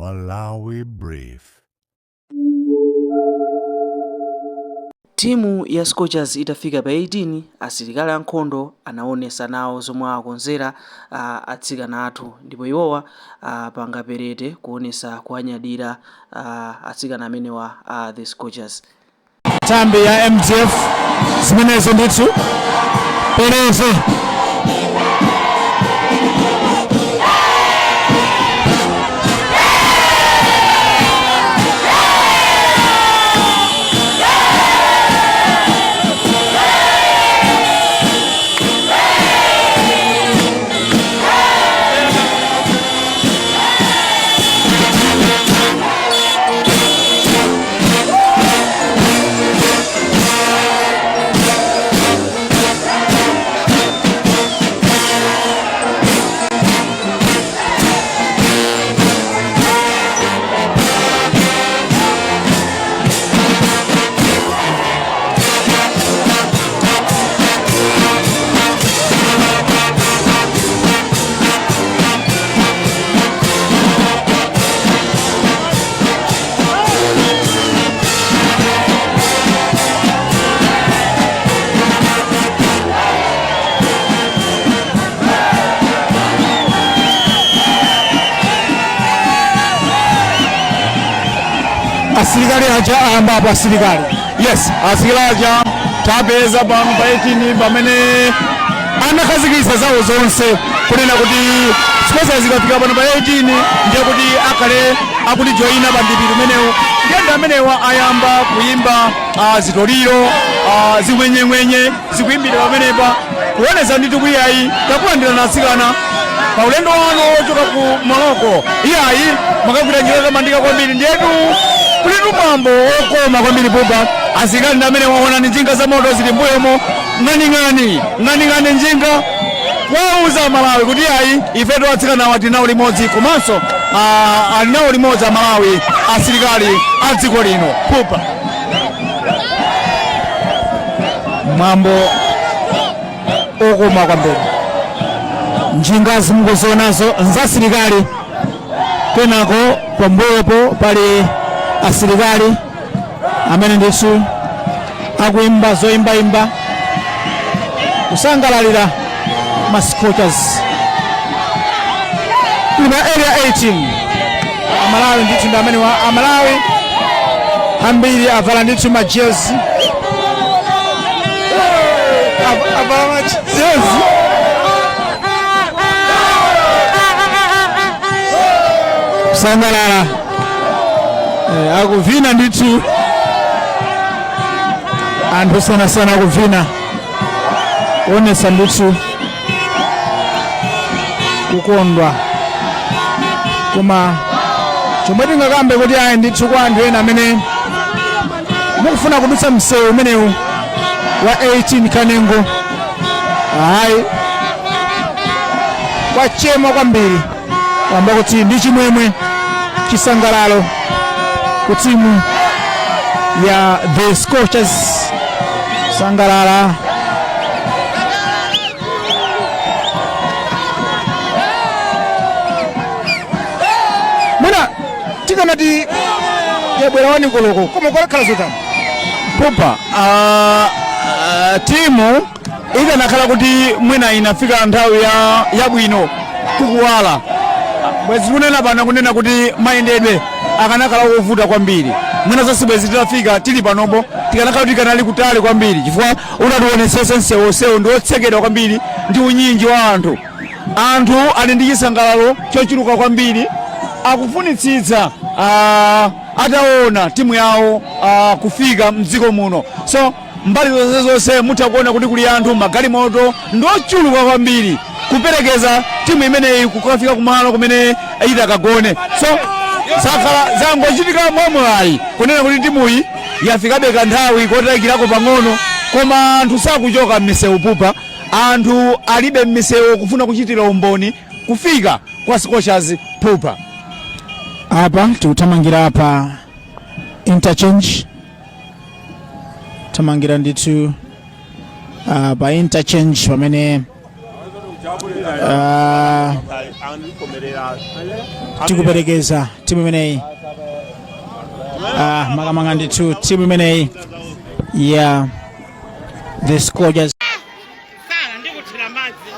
Malawi Brief. Timu ya Scorchers itafika pa 18, asilikali ankhondo anaonesa nawo zomwe akonzera atsikana athu ndipo iwowa apanga perete kuonesa kuwanyadira atsikana amenewa a the Scorchers. Nthambi ya MDF zimenezo ndithu perete. Asilikali aja ayambapo asilikali. Yes, asilikali aja tapeza pano pa 18 pamene anakhazikitsa zawo zonse kunena kuti Scorchers zikafika pano pa 18 ndiye kuti akhale akutijoyina pa mdipiti umenewu. Ndiye ndi amenewa ayamba kuyimba zitoliro, zing'wenyeng'wenye zikuyimbidwa pamenepa kuonetsa ndithu kuti iyayi takulandirani atsikana pa ulendo wanu wochoka ku Morocco. Iyayi mwakagwira ntchito yotamandika kwambiri, ndiyetu kulitu mwambo wokoma kwambiri pupa. Asilikali ndi amene waona njinga za moto zili mbuyomo, ng'aning'ani ng'aning'ani njinga wauza Malawi kuti ayi ifetu atsikanawa tili nawo limodzi, komanso ali nawo limodzi Amalawi asilikali a dziko lino pupa. Mwambo okoma kwambiri, njinga zimukuzionazo nzasilikali, kenako pambuyopo pali asilikali amene ndithu akuimba zoimbaimba kusangalalira ma Scorchers. Tili pa Area 18. Amalawi ndithu ndi amene wa Amalawi ambiri avala ndithu majezi, avala majezi kusangalala, akuvina ndithu anthu osiyanasiyana akuvina kuonetsa ndithu kukondwa. Koma chomwe tingakambe kuti ayi ndithu kwa anthu ena amene mukufuna kudutsa msewu umenewu wa 18 Kanengo, ayi kwachema kwambiri kwamba kuti ndi chimwemwe chisangalalo ku timu ya the Scorchers sangalala. Mwina tikanati yabwera 1 koloko koma kwakhala zotani? Pupa, timu ikanakhala kuti mwina inafika nthawi yabwino kukuwala, bwezi kunena pano kunena kuti mayendedwe akanakhala ovuta kwambiri. Mwina zonse bwezi titafika tili panopo tikanakhala kuti tikanali kutali kwambiri, chifukwa utationetsese msewu onsewu ndi otsekedwa kwambiri ndi unyinji wa anthu. Anthu ali ndi chisangalalo chochuluka kwambiri, akufunitsitsa ataona timu yawo kufika mdziko muno. So mbali zonse zonse mutha kuona kuti kuli anthu, magalimoto ndi ochuluka kwambiri kuperekeza timu imeneyi kukafika kumalo kumene itakagone. So zakhala zangochitika mwamwayi kunena kuti timuyi yafikabe kanthawi kotayikirako pang'ono, koma anthu sakuchoka m'misewu pupa. Anthu alibe m'misewu kufuna kuchitira umboni kufika kwa Scorchers pupa. Apa tikuthamangira pa interchange, thamangira ndithu pa interchange pamene Tikuperekeza timu imeneyi, makamaka ndithu timu imeneyi ya the Scorchers. Sara ndikuthira madzi.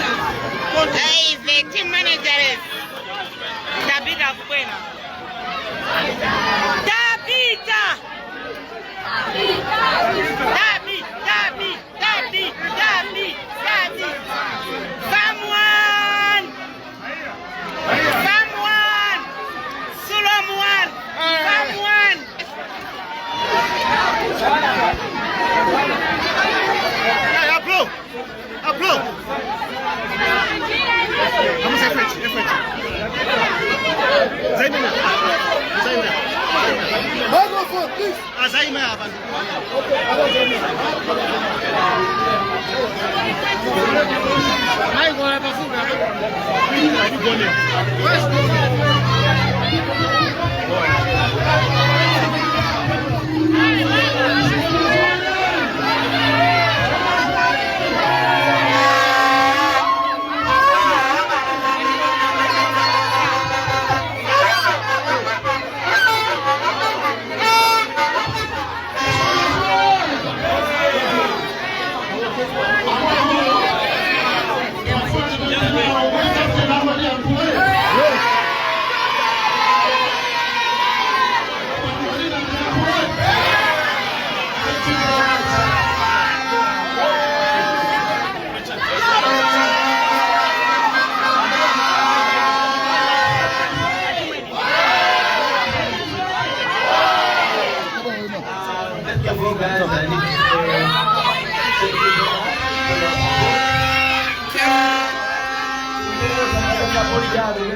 Hey, the team manager is Tabita kubwera. Tabita! Tabi, Tabi, Tabi, Tabi, Tabi. Someone! Someone! Solomon! Someone! Applaud. Applaud. Comment c'est French? French. Zaïmena. Zaïmena. Microphone, please. Ah, Zaïmena avant.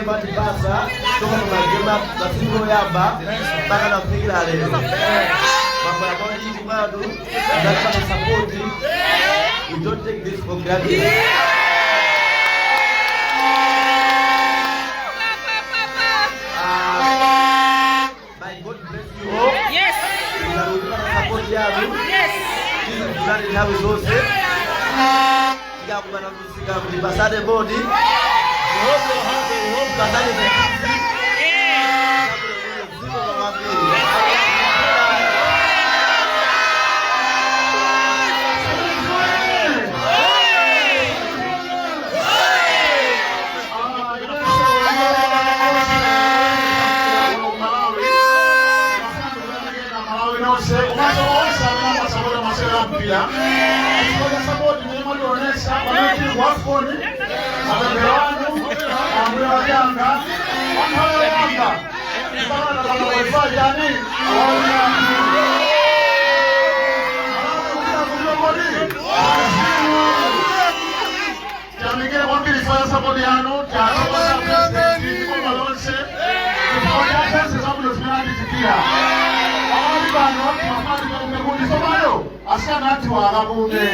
Matipasa toka kumagema masiku yamba mpaka nafikira lero mambo ya kwa bado lazima support. We don't take this for granted. May God bless you all. Yes. Support yanu. Yes. Tizikuzani nthawi zonse tikakumana kusika kuti pasade bodi. We hope you're happy. We hope pasade the Yeah. Ziko kwambiri. Tiyamikire kwambiri chifukwa support yanu, tiyathokoza President boma lonse chifukwa cha zonse zabwino zimene atichitira. Pakati pano timafuna tikakume kuti tsopano asikana athu akapume.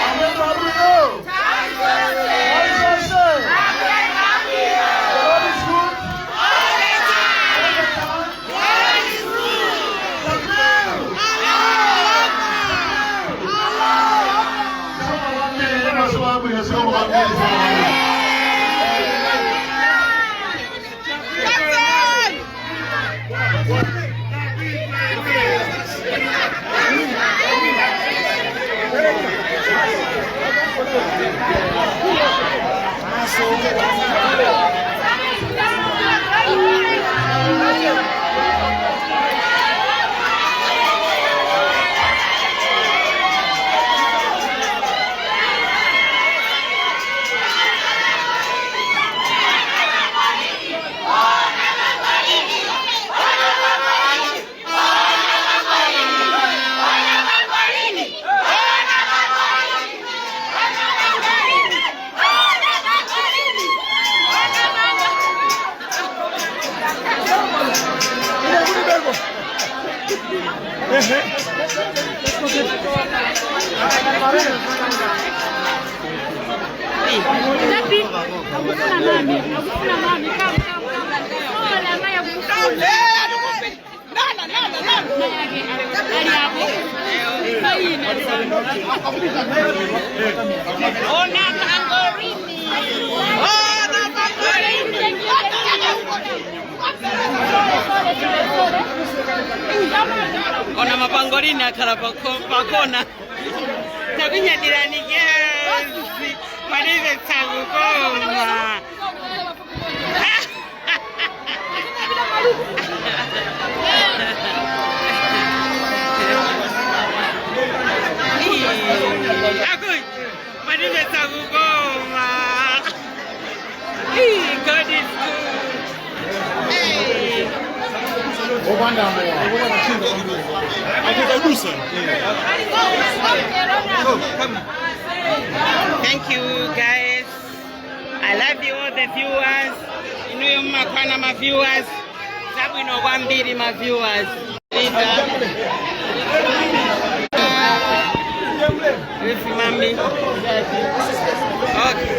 Amendo abwino. Nthawi zonse. God is good. All the time. Takbir. Zikomo kwambiri, masiku abwino, zikomo kwambiri, zikomo kwambiri. Tapi, akufuna mami, akufuna mami, come, come, come. Hola, maya akufuna. Ali hapo. Faina. Ona mangorini. Ona mangorini. Ona mapangolini akhala pakona. Takunyadirani girls. Malize tsakukoma. Aku, malize tsakukoma. God is good. Hey. Opanda mowa. Akikadusa. Thank you guys. I love you all the viewers. Inuyo mmakwana ma viewers. Zabwino kwambiri ma viewers. With mami. Okay.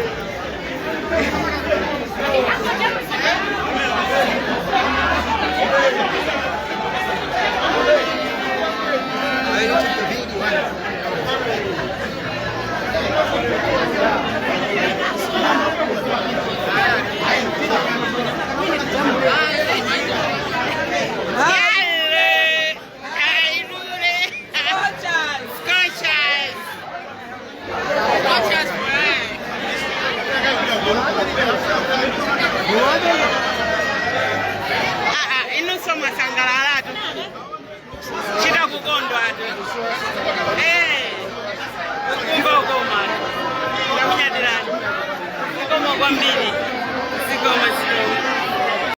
Yale! Ailure! Scochas! Scochas, Ah, ah, inunso mwasangalalatu. Chita kukondwa atu. Eh, ukumva ukoma. Ndakunyadirani. Zikomo kwambiri. Zikomo, zikomo.